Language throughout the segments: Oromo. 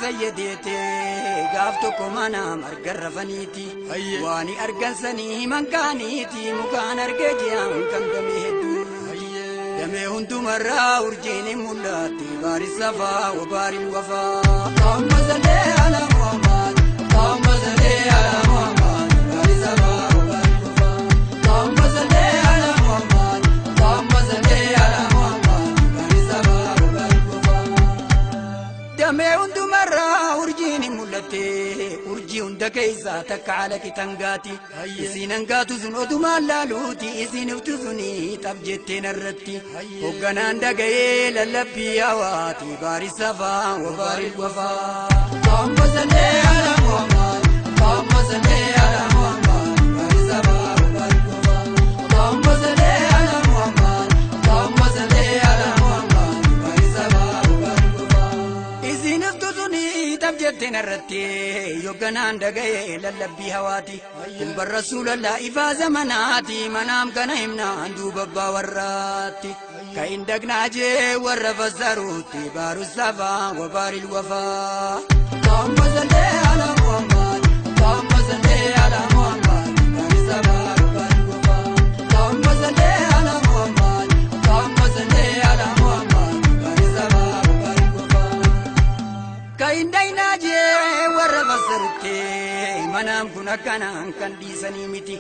sayyadeete gaaf tokko mana margarra faniiti waani argan sanii mankaaniiti mukaan argee ji'aan kan damee hedduu damee hundumarraa urjiin hin mul'atti baari safaa wa baari wafaa. Allahumma salli ala Muhammad, Allahumma salli ala Muhammad, baari safaa wa baari wafaa. Allahumma salli ala Muhammad, Allahumma salli ala Muhammad, baari safaa wa baari wafaa. Damee hundumarraa urjiin hin mul'atte urjii hunda keessaa takka alaqi tangaati isiin hangaatu sun odumaan laaluuti isiin iftu suni xab jettee narratti hogganaan daga'ee lallabbii hawaati baari safaa wa baari wafaa. Allahumma salli ala Muhammad, Allahumma salli ala Muhammad, baari safaa wa baari wafaa. Allahumma salli ala Muhammad, Allahumma salli ala Muhammad, baari safaa wa baari wafaa. Isiin iftu suni xab jettee narratti hogganaan daga'ee lallabbii hawaati kun bar rasuulallah ifaa zamanaati manaam kana himnaan duuba abbaa warraatti ka hin dagnaa jee warra fassaruutti baaru safaa wa baaril wafaa. Allahumma salli ala Muhammad, Allahumma salli ala Muhammad, baari safaa wa baaril wafaa. Allahumma salli ala Muhammad, Allahumma salli ala Muhammad, baari safaa wa baaril wafaa. Ka hin dagnaa jee warra fassaruutti manaam kun akkanaan kan dhiisanii miti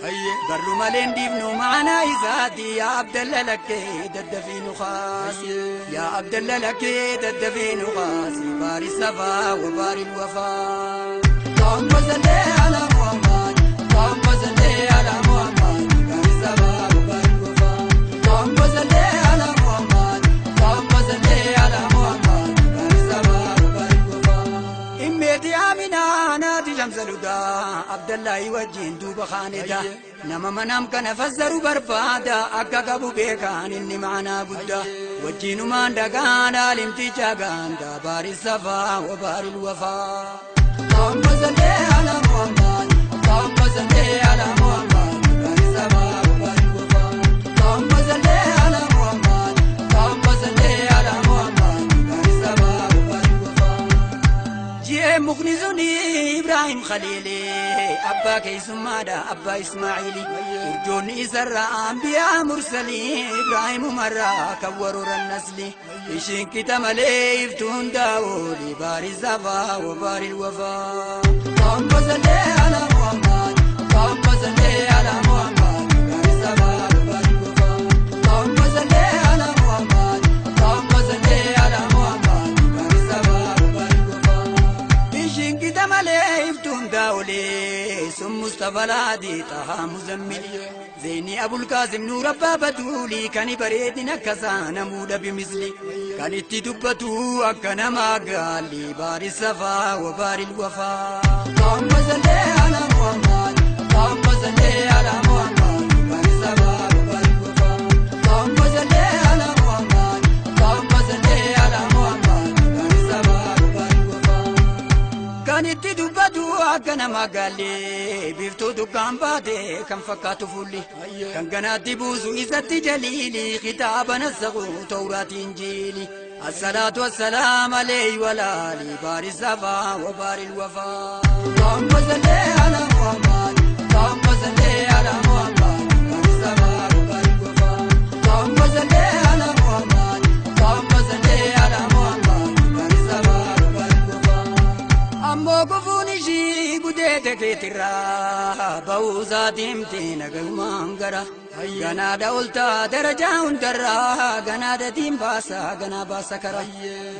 barru maleen dhiifnu maanaa isaati yaa Abdalla lakkee daddafii nu kaasi yaa Abdalla lakkee daddafii nu kaasi baari safaa wa baari wafaa. Allahumma salli ala Muhammad, Allahumma salli ala Muhammad, baari safaa wa baari wafaa. Allahumma salli ala Muhammad, Allahumma salli ala Muhammad, baari safaa wa baari wafaa. Immeeti Aminaa naati Shamsaludaa Abdallahi wajjin duuba kaanedha nama manaam kana fassaru barbaada akka qabu beekaan inni maanaa guddaa wajjinumaan dhagaan alimticha gaanda baari safaa wa baaril wafaa. Allahumma salli ala Muhammad, Allahumma salli ala Muhammad, baari safaa wa baaril wafaa. Allahumma salli ala Muhammad, Allahumma salli ala Muhammad, baari safaa wa baaril wafaa. Jee mukni suni Ibrahim Khaliili abbaa keessummaadha abbaa Ismaa'iili urjoonni isarraa anbiyaa mursalii Ibraahimumarraa kan warooran nasli ishiin kita malee iftuu hundaa ooli baari safaa wa baari wafaa. Allahumma salli ala Muhammad, Allahumma salli ala Muhammad, baari safaa wa baari wafaa. Allahumma salli ala Muhammad, Allahumma salli ala Muhammad, baari safaa wa baari wafaa. Ishiin kita malee iftuu hundaa ooli sun Mustafa Laadii Tahaa Muzammili Zeyni Abulqaasim Nuur Abbaa Batuuli kan bareedin akkasaa namuu dhabi misli kan itti dubbatu akka namaa gaalli baari safaa wa baaril wafaa. Allahumma salli ala Muhammad, Allahumma salli ala Muhammad, baari safaa wa baaril wafaa. Allahumma salli ala Muhammad, Allahumma salli ala Muhammad, baari safaa wa baaril wafaa. Kan itti dubbatu akka nama gaalli biiftuu dukkaan baate kan fakkaatu fuulli kan ganaatti buusu isatti jaliili kitaaba nassaqu tawraati injiili assalaatu wassalaam alayhi wa alaali baari safaa wa baari wafaa. Allahumma salli ala Muhammad, Allahumma salli ala Muhammad, baari safaa wa baari wafaa. Allahumma salli ala Muhammad, Allahumma salli ala Muhammad, baari safaa wa baari wafaa. Ammoo gufuun ishii gudeete keetirraa ba'uu isaatii nagayumaan gara ganaadha oltaa darajaa hundarraa ganaadha diin baasa ganaa baasa kara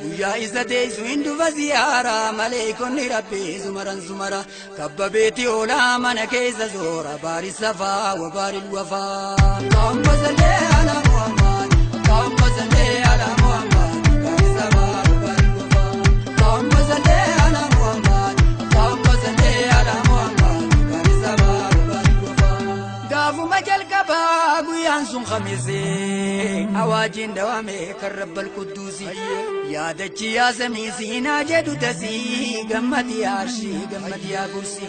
guyyaa isa teessu hin dhufa ziyaaraa maleekonni rabbii zumaran zumara kabba beeti oolaa mana keessa zoora baari safaa wa baari wafaa. Allahumma salli ala Muhammad, Allahumma salli ala Muhammad, baari safaa wa baari wafaa. Allahumma salli ala Muhammad, Allahumma salli ala Muhammad, baari safaa wa baari wafaa. Gaafuma jalqabaa guyyaan sun khamisee awaajiin dawame kan rabbal qudduusi yaadachi yaa samii siinaa jedhu tasii gammadi yaa arshii gammadi yaa kursi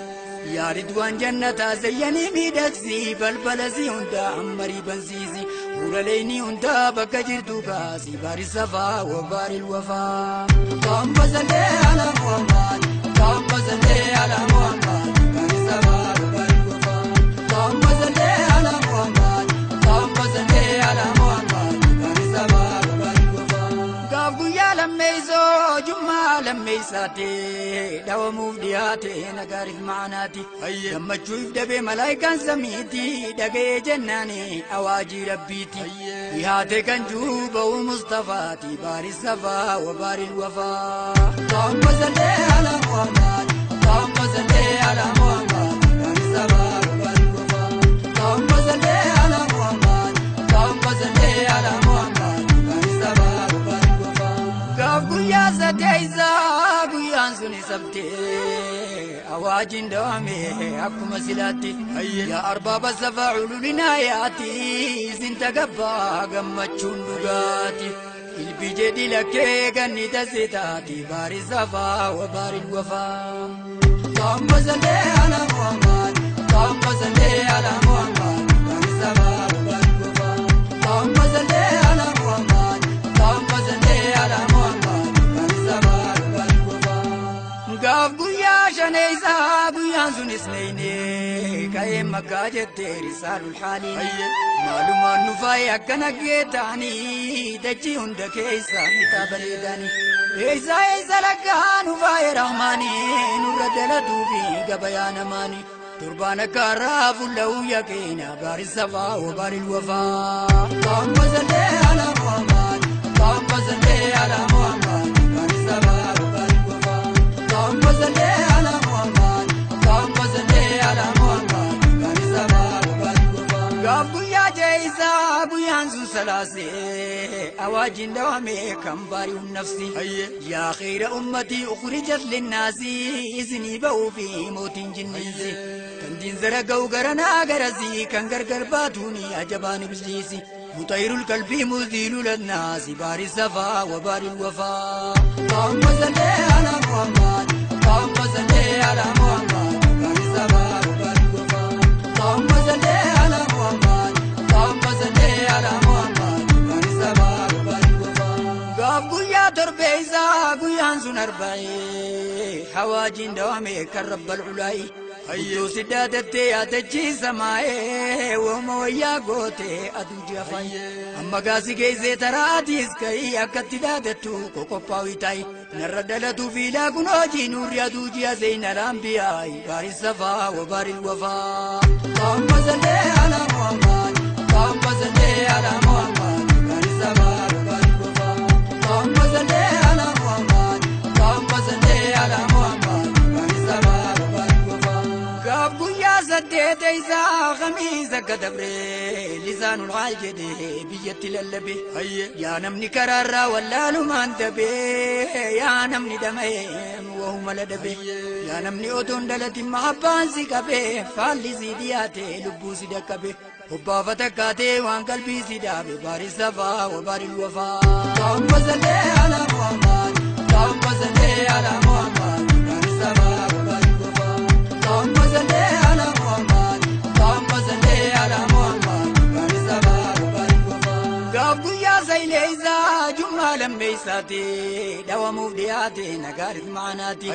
yaa ridwaan jannataa zayyanii miidhagsi balbala si hundaa ammarii bansiisi fuulaleeyni hundaa bakka jirtu kaasi baari safaa wa baari wafaa. Allahumma salli ala Muhammad. Muhammad, Allahumma salli ala Muhammad, bari safa wa bari wafa. Allahumma salli ala Muhammad, Allahumma salli ala Muhammad, bari safa wa bari wafa. Gaaf guyyaa lammeessoo jummaa lammeessaati dhawamuuf dhiyaate nagaariif maanaati. Gammachuuf dhabee malaayikaan samiiti dhaga'ee jennaani awaajii rabbiiti. Dhiyaate kan juuba'u Mustafaati baari safaa wa baari wafaa. Allahumma salli ala Muhammad, Allahumma salli ala Muhammad, baari safaa wa baari wafaa. Allahumma salli ala Muhammad, Allahumma salli ala Muhammad, baari safaa wa baari wafaa. Gaaf guyyaa sadeessaa guyyaan suni sabtee awaajiin dawame akkuma silaatti. Yaa arbaaba safaa cululinaa yaati isin tagabbaa gammachuun dhugaati. Ilbi jedhi lakkee ganni tasitaati baari safaa wa baari wafaa. Allahumma salli ala Muhammad, Allahumma salli ala Muhammad, baari safaa wa baari wafaa. Allahumma salli ala Muhammad, Allahumma salli ala Muhammad, baari safaa wa baari wafaa. Gaaf guyyaa shaneessaa guyyaan sunis neeyne ka'ee makkaa jettee risaalul haaliin. Maalumaan nu faaye akkana geetaanii dachii hunda keessa bitaa bareedanii. Eessa eessa lakkaa nu faaye rahmaanii nurra dalatuu fi gabayaa namaanii. Torbaan akka har'aa fuula'uu yakeena baari safaa wa baari wafaa. Allahumma salli ala Muhammad, Allahumma salli ala Muhammad, baari safaa wa baari wafaa. Allahumma salli ala Muhammad, Allahumma salli ala Muhammad, baari safaa wa baari wafaa. Gaaf guyyaa jeessaa guyyaan sun salaasee awaajiin dawame kan baari'uun nafsi. Yaa khayra ummatii ukhrijat linnaasi isinii ba'uu fi mootiin jinniinsi. Kan diinzara ga'u garanaa garasii kan gargar baatuuni ajabaan ibliisi. Mutayrul qalbii muziilu lannaasi baari safaa wa baari wafaa. Allahumma salli ala Muhammad, Allahumma salli ala Muhammad, baari safaa wa baari wafaa. Allahumma salli ala Muhammad, Allahumma salli ala Muhammad, baari safaa wa baari wafaa. Gaaf guyyaa torbeessaa guyyaan sun arba'ee hawaajiin dawame kan rabbal culaayi. Guddoo siddaa dattee yaadachiisa maa'ee wooma wayyaa gootee aduu ji'a. Amma gaasi geessee taraatiis ka'ii akkatti dhaadattu qoqophaa'u taa'i. Narra dalatuu fiilaa kun hojii nuurri aduu ji'a seenaa laambiyaayi baari safaa wa baari wafaa. Allahumma salli ala Muhammad, Allahumma salli ala Muhammad, baari safaa wa baari wafaa. Allahumma salli ala Muhammad, Allahumma salli ala Muhammad, baari safaa wa baari wafaa. Gaaf guyyaa saddeeta isaa khamiisa kadabree lisaanul haal jedhee biyyatti lallabe. Yaa namni karaarraa wallaalumaan dabee yaa namni dhama'ee wahuma ladabe. Yaa namni otoon dhalatin mahabbaan si qabee faalli si dhiyaate lubbuu si dhaqqabe. Hobbaafata kaatee waan qalbii si dhaabe baari safaa wa baari wafaa. Allahumma salli ala Muhammad, Allahumma salli ala Muhammad, baari safaa wa baari wafaa. Allahumma salli ala Muhammad, Allahumma salli ala Muhammad, baari safaa wa baari wafaa. Gaaf guyyaa sayleessaa jummaa lammeessaati dhawamuuf dhiyaate nagaariif maanaati.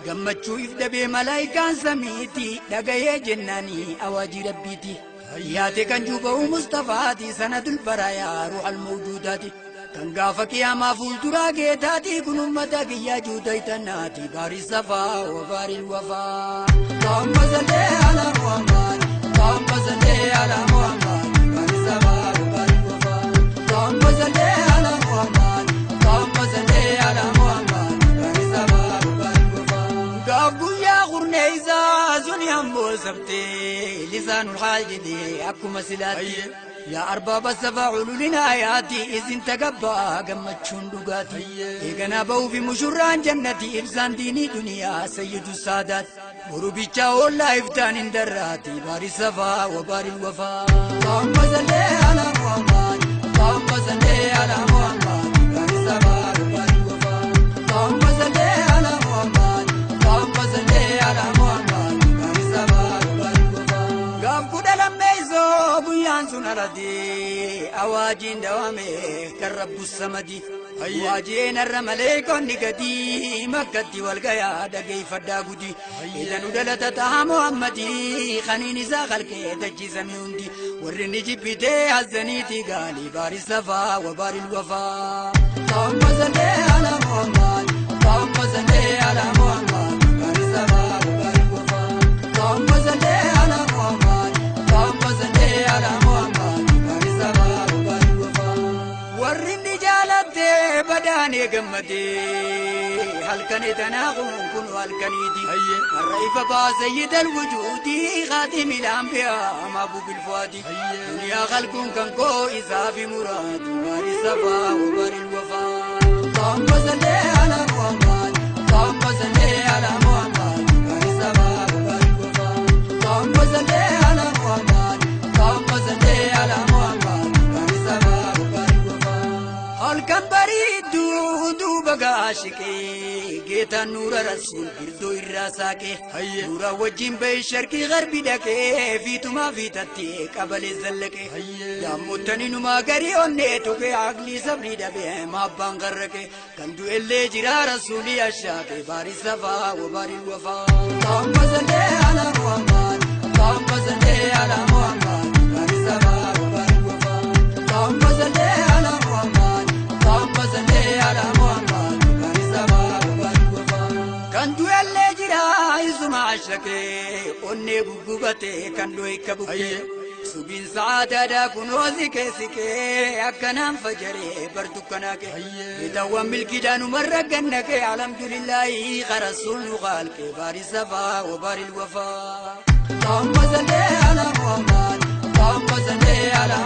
Gammachuu if dhabee malaayikaan samiiti dhaga'ee jennaanii awaajii rabbiiti. Dhiyaate kan juuba'u Mustafaati sanadul baraayaa ruuxal mawjuudaati. Kan gaafa qiyaamaa fuulduraa geetaati kun ummata kiyyaa juutaytanaati baari safaa wa baari wafaa. Allahumma salli ala Muhammad, Allahumma salli ala Muhammad, baari safaa wa baari wafaa. Allahumma salli ala Muhammad, Allahumma salli ala Muhammad, baari safaa wa baari wafaa. Gaaf guyyaa qurneessaa suni hamboo sabtee lisaanul haal jedhee akkuma silaatti. Yaa arbaaba safaa cululinaa yaati isin tagabbaa gammachuun dhugaati. Eeganaa ba'uu fi mushurraan jannati ibsaan diinii duniyaa sayyidu saadaat. Boru bichaa oollaa iftaan hin darraati baari safaa wa baari wafaa. Allahumma salli ala Muhammad, Allahumma salli ala Muhammad, baari safaa wa baari wafaa. Allahumma salli ala Muhammad, Allahumma salli ala Muhammad, baari safaa wa baari wafaa. Gaaf kudha lammeessoo guyyaan sun aladii awaajiin dawame kan rabbu samadi waajeen arra malee konni gadii makkatti wal gayaa dhageeffadhaa gudi idanu dhalata ta'a Muhammadii kaniin isaa kalqee dachiisame hundi warri ni jibbitee hazzaniiti gaalii baari safaa wa baari wafaa. Allahumma salli ala Muhammad Allahumma salli ala Muhammad baari safaa wa baari wafaa. Allahumma salli ala Muhammad Allahumma salli ala Muhammad baari safaa wa baari wafaa. Warri ni jaalatte badaanee gammadee halkanii tanaa kun halkaniiti. Har'a ifa baasayyidal wujuudii khaatimil anbiyaa mahbuubil fuwaadi. Duniyaa khalquun kan koo isaa fi muraadi baari safaa wa baari wafaa. Allahumma salli ala Muhammad Allahumma salli ala Muhammad baari safaa wa baari wafaa. Allahumma salli ala Muhammad Allahumma salli ala Muhammad baari safaa wa baari wafaa. Halkan bareedduu duuba gaashiqee geetaan nuura rasuul girdoo irraa saaqee nuura wajjin bahee sharqii garbi dhaqee fiitumaa fiitattee qabalee zallaqee daammottanii numaa garii onnee tuqee aqlii sabrii dhabee maabbaan qarraqee kan du'ellee jira rasuulii ashaaqee baari safaa wa baari wafaa. Allahumma salli ala Muhammad Allahumma salli ala Muhammad baari safaa wa baari wafaa. Allahumma salli ala Muhammad Allahumma salli ala Muhammad baari safaa wa baari wafaa. Kan du'ellee jira isuma ashaqee onnee guggubatee kan du'e kabukkee subiin sa'aadaadhaa kunoo siqee siqee akkanaan fajaree bartukkanaa kee bitaawwan milkiidhaan umarra gannaqee alhamdulillaahi qarasuun nu qaalqee baari safaa wa baari wafaa. Allahumma salli ala Muhammad Allahumma salli ala